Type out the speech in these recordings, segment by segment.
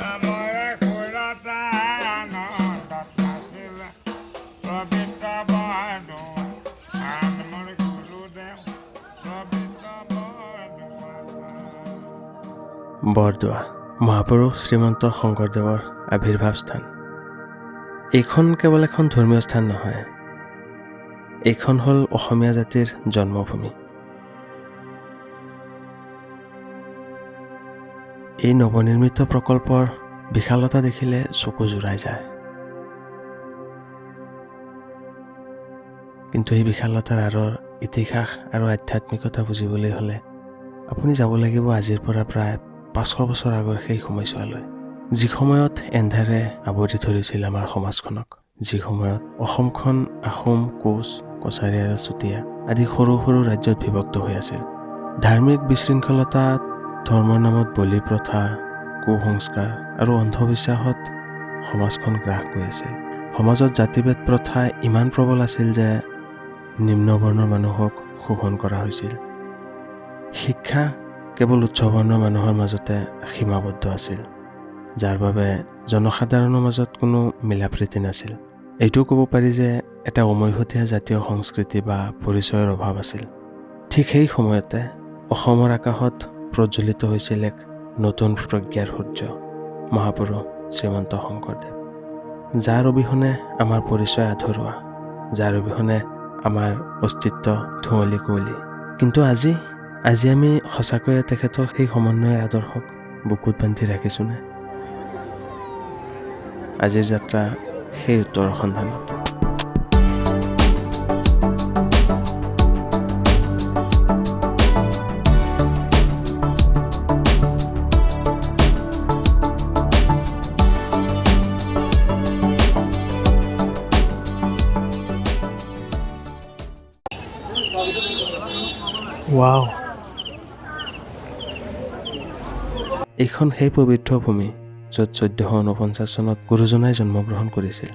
নামৰে সুৰতা আনন্দত নাচিলে পবিত্ৰ বৰদোৱা থান, মোৰ গুৰুদেৱ পবিত্ৰ বৰদোৱা থান। বৰদোৱা, মহাপুৰুষ শ্ৰীমন্ত শংকৰদেৱৰ আৱিৰ্ভাৱ স্থান। এইখন কেৱল এখন ধৰ্মীয় স্থান নহয়, এইখন হ'ল অসমীয়া জাতিৰ জন্মভূমি। এই নৱনিৰ্মিত প্ৰকল্পৰ বিশালতা দেখিলে চকু জোৰাই যায়। কিন্তু এই বিশালতাৰ আঁৰৰ ইতিহাস আৰু আধ্যাত্মিকতা বুজিবলৈ হ'লে আপুনি যাব লাগিব আজিৰ পৰা প্ৰায় 500 বছৰ আগৰ সেই সময়ছোৱালৈ, যি সময়ত এন্ধাৰে আৱৰি ধৰিছিল আমাৰ সমাজখনক, যি সময়ত অসমখন আহোম, কোচ, কছাৰী আৰু চুতীয়া আদি সৰু সৰু ৰাজ্যত বিভক্ত হৈ আছিল। ধাৰ্মিক বিশৃংখলতা, ধৰ্মৰ নামত বলি প্ৰথা, কুসংস্কাৰ আৰু অন্ধবিশ্বাসত সমাজখন গ্ৰাস কৰি আছিল। সমাজত জাতিভেদ প্ৰথা ইমান প্ৰবল আছিল যে নিম্নবৰ্ণৰ মানুহক শোষণ কৰা হৈছিল। শিক্ষা কেৱল উচ্চবৰ্ণৰ মানুহৰ মাজতে সীমাবদ্ধ আছিল, যাৰ বাবে জনসাধাৰণৰ মাজত কোনো মিলাপ্ৰীতি নাছিল। এইটোও ক'ব পাৰি যে এটা উমৈহতীয়া জাতীয় সংস্কৃতি বা পৰিচয়ৰ অভাৱ আছিল। ঠিক সেই সময়তে অসমৰ আকাশত প্ৰজ্বলিত হৈছিল এক নতুন প্ৰজ্ঞাৰ সূৰ্য, মহাপুৰুষ শ্ৰীমন্ত শংকৰদেৱ, যাৰ অবিহনে আমাৰ পৰিচয় আধৰুৱা, যাৰ অবিহনে আমাৰ অস্তিত্ব ধুঁৱলি কুঁৱলী। কিন্তু আজি আমি সঁচাকৈয়ে তেখেতৰ সেই সমন্বয়ৰ আদৰ্শক বুকুত বান্ধি ৰাখিছোঁনে? আজিৰ যাত্ৰা সেই উত্তৰৰ সন্ধানত। ৱাও, এইখন সেই পবিত্ৰ ভূমি য'ত 1449 চনত গুৰুজনাই জন্মগ্ৰহণ কৰিছিল।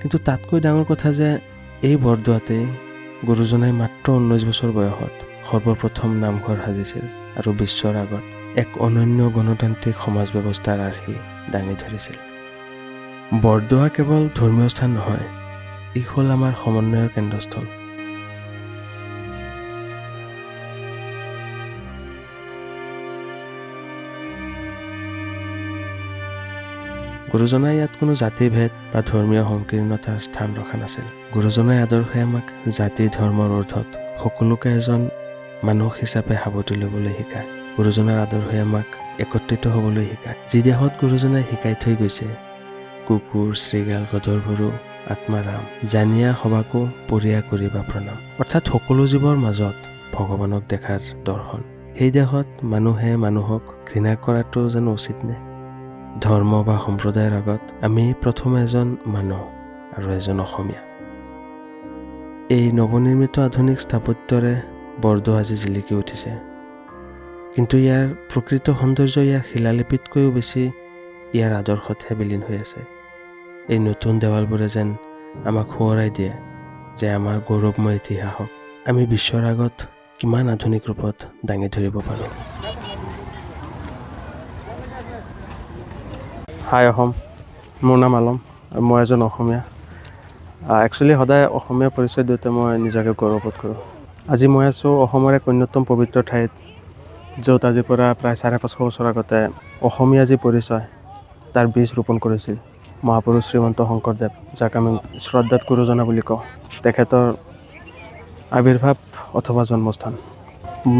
কিন্তু তাতকৈ ডাঙৰ কথা যে এই বৰদোৱাতেই গুৰুজনাই মাত্ৰ 19 বছৰ বয়সত সৰ্বপ্ৰথম নামঘৰ সাজিছিল আৰু বিশ্বৰ আগত এক অনন্য গণতান্ত্ৰিক সমাজ ব্যৱস্থাৰ আৰ্হি দাঙি ধৰিছিল। বৰদোৱা কেৱল ধৰ্মীয় স্থান নহয়, ই হ'ল আমাৰ সমন্বয়ৰ কেন্দ্ৰস্থল। গুৰুজনাই ইয়াত কোনো জাতিভেদ বা ধৰ্মীয় সংকীৰ্ণতাৰ স্থান ৰখা নাছিল। গুৰুজনাই আদৰ্শই আমাক জাতি ধৰ্মৰ ঊৰ্ধত সকলোকে এজন মানুহ হিচাপে সাৱটি ল'বলৈ শিকায়। গুৰুজনাৰ আদৰ্শই আমাক একত্ৰিত হ'বলৈ শিকায়। যি দেহত গুৰুজনাই শিকাই থৈ গৈছে, কুকুৰ শৃগাল গধৰবোৰো আত্মাৰাম, জানিয়া সবাকো পৰিয়া কৰিবা প্ৰণাম, অৰ্থাৎ সকলো জীৱৰ মাজত ভগৱানক দেখাৰ দৰ্শন। সেই দেহত মানুহে মানুহক ঘৃণা কৰাটো জানো উচিত নে? ধৰ্ম বা সম্প্ৰদায়ৰ আগত আমি প্ৰথমে এজন মানুহ আৰু এজন অসমীয়া। এই নৱনিৰ্মিত আধুনিক স্থাপত্যৰে বৰদোৱা আজি জিলিকি উঠিছে, কিন্তু ইয়াৰ প্ৰকৃত সৌন্দৰ্য ইয়াৰ শিলালিপিতকৈও বেছি ইয়াৰ আদৰ্শতহে বিলীন হৈ আছে। এই নতুন দেৱালবোৰে যেন আমাক সোঁৱৰাই দিয়ে যে আমাৰ গৌৰৱময় ইতিহাসক আমি বিশ্বৰ আগত কিমান আধুনিক ৰূপত দাঙি ধৰিব পাৰোঁ। হাই অসম, মোৰ নাম আলম আৰু মই এজন অসমীয়া। একচুৱেলি সদায় অসমীয়া পৰিচয় দিওঁতে মই নিজকে গৌৰৱবোধ কৰোঁ। আজি মই আছোঁ অসমৰ এক অন্যতম পবিত্ৰ ঠাইত, য'ত আজিৰ পৰা প্ৰায় 550 বছৰ আগতে অসমীয়া যি পৰিচয় তাৰ বীজ ৰোপণ কৰিছিল মহাপুৰুষ শ্ৰীমন্ত শংকৰদেৱ, যাক আমি শ্ৰদ্ধাত গুৰুজনা বুলি কওঁ। তেখেতৰ আৱিৰ্ভাৱ অথবা জন্মস্থান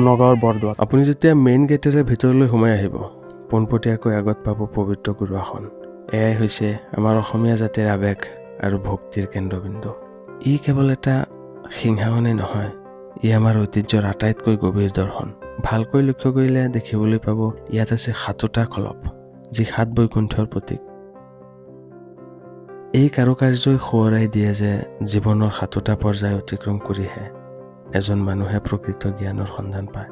নগাঁৱৰ বৰদোৱাত। আপুনি যেতিয়া মেইন গেটেৰে ভিতৰলৈ সোমাই আহিব, পোনপটীয়াকৈ আগত পাব পবিত্ৰ গুৰু আসন। এয়াই হৈছে আমাৰ অসমীয়া জাতিৰ আৱেগ আৰু ভক্তিৰ কেন্দ্ৰবিন্দু। ই কেৱল এটা সিংহাসনেই নহয়, ই আমাৰ ঐতিহ্যৰ আটাইতকৈ গভীৰ দৰ্শন। ভালকৈ লক্ষ্য কৰিলে দেখিবলৈ পাব ইয়াত আছে 7টা খলপ, যি 7 বৈকুণ্ঠৰ প্ৰতীক। এই কাৰুকাৰ্যই সোঁৱৰাই দিয়ে যে জীৱনৰ 7টা পৰ্যায় অতিক্ৰম কৰিহে এজন মানুহে প্ৰকৃত জ্ঞানৰ সন্ধান পায়।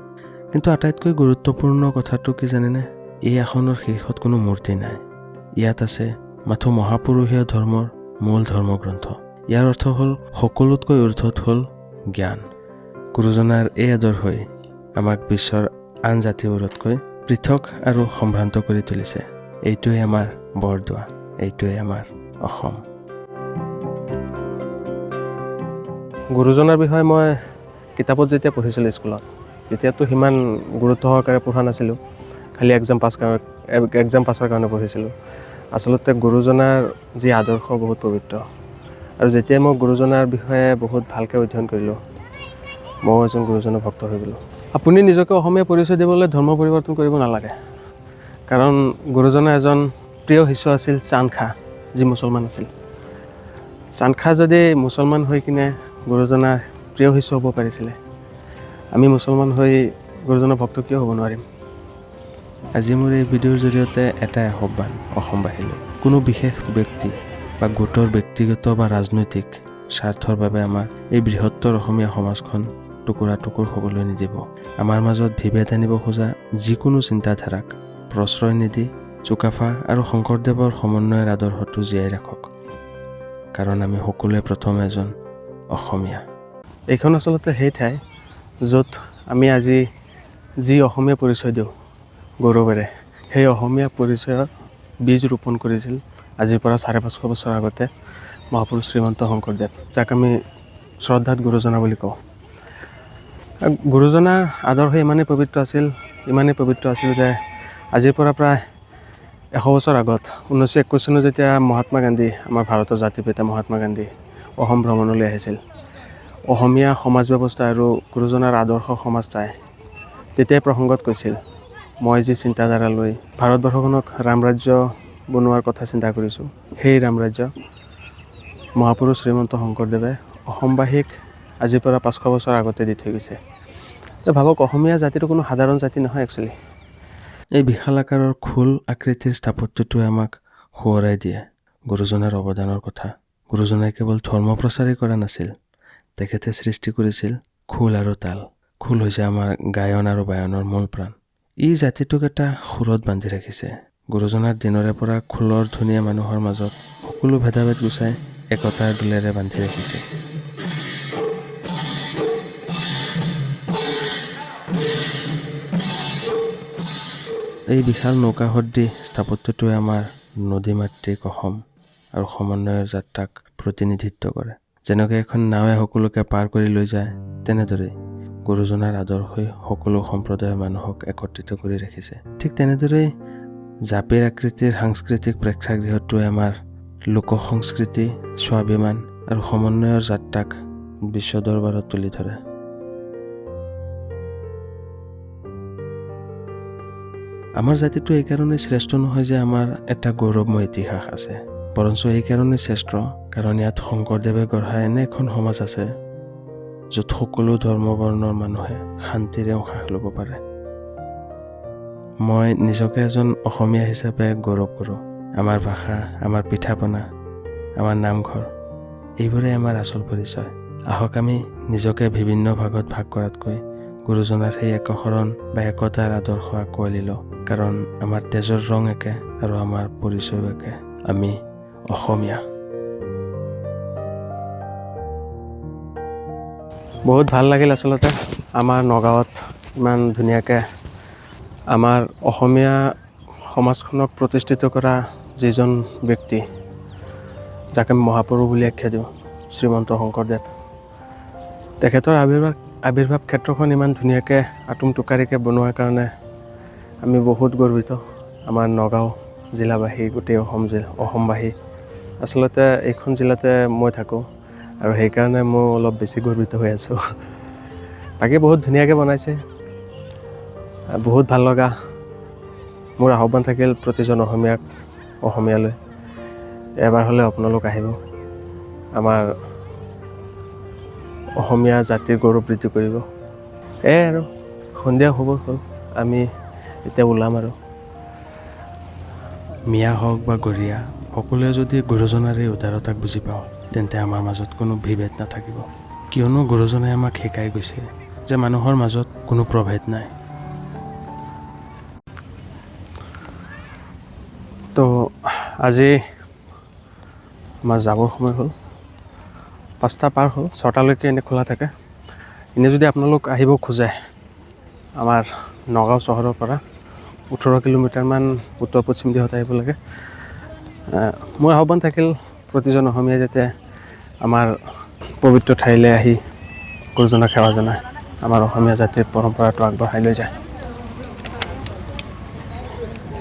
কিন্তু আটাইতকৈ গুৰুত্বপূৰ্ণ কথাটো কি জানেনে? এই আসনৰ শীৰ্ষত কোনো মূৰ্তি নাই। ইয়াত আছে মাথো মহাপুৰুষীয় ধৰ্মৰ মূল ধৰ্মগ্ৰন্থ। ইয়াৰ অৰ্থ হ'ল সকলোতকৈ ঊৰ্ধত হ'ল জ্ঞান। গুৰুজনাৰ এই আদৰ্শই আমাক বিশ্বৰ আন জাতিবোৰতকৈ পৃথক আৰু সম্ভ্ৰান্ত কৰি তুলিছে। এইটোৱে আমাৰ বৰদোৱা, এইটোৱে আমাৰ অসম। গুৰুজনাৰ বিষয়ে মই কিতাপত যেতিয়া পঢ়িছিলোঁ স্কুলত, তেতিয়াতো সিমান গুৰুত্ব সহকাৰে পঢ়া নাছিলোঁ, খালি এক্সাম পাছৰ কাৰণে পঢ়িছিলোঁ। আচলতে গুৰুজনাৰ যি আদৰ্শ বহুত পবিত্ৰ, আৰু যেতিয়া মই গুৰুজনাৰ বিষয়ে বহুত ভালকৈ অধ্যয়ন কৰিলোঁ, ময়ো এজন গুৰুজনাৰ ভক্ত হৈ গ'লোঁ। আপুনি নিজকে অসমীয়া পৰিচয় দিবলৈ ধৰ্ম পৰিৱৰ্তন কৰিব নালাগে, কাৰণ গুৰুজনাৰ এজন প্ৰিয় শিষ্য আছিল চান্দ খাঁ, যি মুছলমান আছিল। চান্দ খাঁ যদি মুছলমান হৈ কিনে গুৰুজনাৰ প্ৰিয় শিষ্য হ'ব পাৰিছিলে, আমি মুছলমান হৈ গুৰুজনাৰ ভক্ত কিয় হ'ব নোৱাৰিম? আজি মোৰ এই ভিডিঅ'ৰ জৰিয়তে এটাই আহ্বান অসমবাসীলৈ, কোনো বিশেষ ব্যক্তি বা গোটৰ ব্যক্তিগত বা ৰাজনৈতিক স্বাৰ্থৰ বাবে আমাৰ এই বৃহত্তৰ অসমীয়া সমাজখন টুকুৰা টুকুৰ হ'বলৈ নিদিব। আমাৰ মাজত বিভেদ আনিব খোজা যিকোনো চিন্তাধাৰাক প্ৰশ্ৰয় নিদি চুকাফা আৰু শংকৰদেৱৰ সমন্বয়ৰ আদৰ্শটো জীয়াই ৰাখক, কাৰণ আমি সকলোৱে প্ৰথমে এজন অসমীয়া। এইখন আচলতে সেই ঠাই য'ত আমি আজি যি অসমীয়া পৰিচয় দিওঁ গৌৰৱেৰে, সেই অসমীয়া পৰিচয়ৰ বীজ ৰোপণ কৰিছিল আজিৰ পৰা 550 বছৰ আগতে মহাপুৰুষ শ্ৰীমন্ত শংকৰদেৱ, যাক আমি শ্ৰদ্ধাত গুৰুজনা বুলি কওঁ। গুৰুজনাৰ আদৰ্শ ইমানেই পবিত্ৰ আছিল, ইমানেই পবিত্ৰ আছিল যে আজিৰ পৰা প্ৰায় 100 বছৰ আগত 1921 চনত যেতিয়া মহাত্মা গান্ধী, আমাৰ ভাৰতৰ জাতিৰ পিতা মহাত্মা গান্ধী অসম ভ্ৰমণলৈ আহিছিল, অসমীয়া সমাজ ব্যৱস্থা আৰু গুৰুজনাৰ আদৰ্শ সমাজ চাই তেতিয়াই প্ৰসংগত কৈছিল, মই যি চিন্তাধাৰা লৈ ভাৰতবৰ্ষখনক ৰামৰাজ্য বনোৱাৰ কথা চিন্তা কৰিছোঁ, সেই ৰামৰাজ্য মহাপুৰুষ শ্ৰীমন্ত শংকৰদেৱে অসমবাসীক আজিৰ পৰা 500 বছৰ আগতে দি থৈ গৈছে। তো ভাবক, অসমীয়া জাতিটো কোনো সাধাৰণ জাতি নহয় একচুৱেলি। এই বিশাল আকাৰৰ খোল আকৃতিৰ স্থাপত্যটোৱে আমাক সোঁৱৰাই দিয়ে গুৰুজনাৰ অৱদানৰ কথা। গুৰুজনাই কেৱল ধৰ্ম প্ৰচাৰেই কৰা নাছিল, তেখেতে সৃষ্টি কৰিছিল খোল আৰু তাল। খোল হৈছে আমাৰ গায়ন আৰু বায়নৰ মূল প্ৰাণ। ই জাতিটোক এটা সুৰত বান্ধি ৰাখিছে। গুৰুজনাৰ দিনৰে পৰা খোলৰ ধুনীয়া মানুহৰ মাজত সকলো ভেদাভেদ গুচাই একতাৰ দোলেৰে বান্ধি ৰাখিছে। এই বিশাল নৌকা সদৃশ স্থাপত্যটোৱে আমাৰ নদী মাতৃক অসম আৰু সমন্বয়ৰ যাত্ৰাক প্ৰতিনিধিত্ব কৰে। যেনেকৈ এখন নাৱে সকলোকে পাৰ কৰি লৈ যায়, তেনেদৰেই গুৰুজনাৰ আদৰ্শই সকলো সম্প্ৰদায়ৰ মানুহক একত্ৰিত কৰি ৰাখিছে। ঠিক তেনেদৰেই জাপিৰ আকৃতিৰ সাংস্কৃতিক প্ৰেক্ষাগৃহটোৱে আমাৰ লোক সংস্কৃতি, স্বাভিমান আৰু সমন্বয়ৰ যাত্ৰাক বিশ্ব দৰবাৰত তুলি ধৰে। আমাৰ জাতিটো এইকাৰণেই শ্ৰেষ্ঠ নহয় যে আমাৰ এটা গৌৰৱময় ইতিহাস আছে, বৰঞ্চ এইকাৰণেই শ্ৰেষ্ঠ কাৰণ ইয়াত শংকৰদেৱে গঢ়া এনে এখন সমাজ আছে য'ত সকলো ধৰ্ম বৰ্ণৰ মানুহে শান্তিৰে উশাহ ল'ব পাৰে। মই নিজকে এজন অসমীয়া হিচাপে গৌৰৱ কৰোঁ। আমাৰ ভাষা, আমাৰ পিঠা পনা, আমাৰ নামঘৰ, এইবোৰেই আমাৰ আচল পৰিচয়। আহক আমি নিজকে বিভিন্ন ভাগত ভাগ কৰাতকৈ গুৰুজনাৰ সেই একশৰণ বা একতাৰ আদৰ্শ আঁকোৱালি লওঁ, কাৰণ আমাৰ তেজৰ ৰং একে আৰু আমাৰ পৰিচয়ো একে। আমি অসমীয়া। বহুত ভাল লাগিল আচলতে আমাৰ নগাঁৱত ইমান ধুনীয়াকৈ আমাৰ অসমীয়া সমাজখনক প্ৰতিষ্ঠিত কৰা যিজন ব্যক্তি, যাক আমি মহাপুৰুষ বুলি আখ্যা দিওঁ, শ্ৰীমন্ত শংকৰদেৱ, তেখেতৰ আৱিৰ্ভাৱ ক্ষেত্ৰখন ইমান ধুনীয়াকৈ আটোম টোকাৰিকৈ বনোৱাৰ কাৰণে আমি বহুত গৰ্বিত। আমাৰ নগাঁও জিলাবাসী, গোটেই অসমবাসী। আচলতে এইখন জিলাতে মই থাকোঁ আৰু সেইকাৰণে মই অলপ বেছি গৰ্বিত হৈ আছোঁ। বাকী বহুত ধুনীয়াকৈ বনাইছে, বহুত ভাল লগা। মোৰ আহ্বান থাকিল প্ৰতিজন অসমীয়াক অসমীয়ালৈ, এবাৰ হ'লে আপোনালোক আহিব, আমাৰ অসমীয়া জাতিৰ গৌৰৱ বৃদ্ধি কৰিব। এয়াই আৰু সন্ধিয়া হ'ব হ'ল, আমি এতিয়া ওলাম আৰু। মিয়া হওক বা গৰীয়া, সকলোৱে যদি গুৰুজনাৰ এই উদাৰতাক বুজি পাওঁ, তেন্তে আমাৰ মাজত কোনো বিভেদ নাথাকিব। কিয়নো গুৰুজনাই আমাক শিকাই গৈছে যে মানুহৰ মাজত কোনো প্ৰভেদ নাই। তো আজি আমাৰ যাবৰ সময় হ'ল, 5টা পাৰ হ'ল, 6টালৈকে এনেই খোলা থাকে। এনেই যদি আপোনালোক আহিব খোজে আমাৰ নগাঁও চহৰৰ পৰা 18 কিলোমিটাৰমান উত্তৰ পশ্চিম দিশত আহিব লাগে। মোৰ আহ্বান থাকিল, প্ৰতিজন অসমীয়াই যাতে আমাৰ পবিত্ৰ ঠাইলৈ আহি গুৰুজনাক সেৱা জনায়, আমাৰ অসমীয়া জাতিৰ পৰম্পৰাটো আগবঢ়াই লৈ যায়।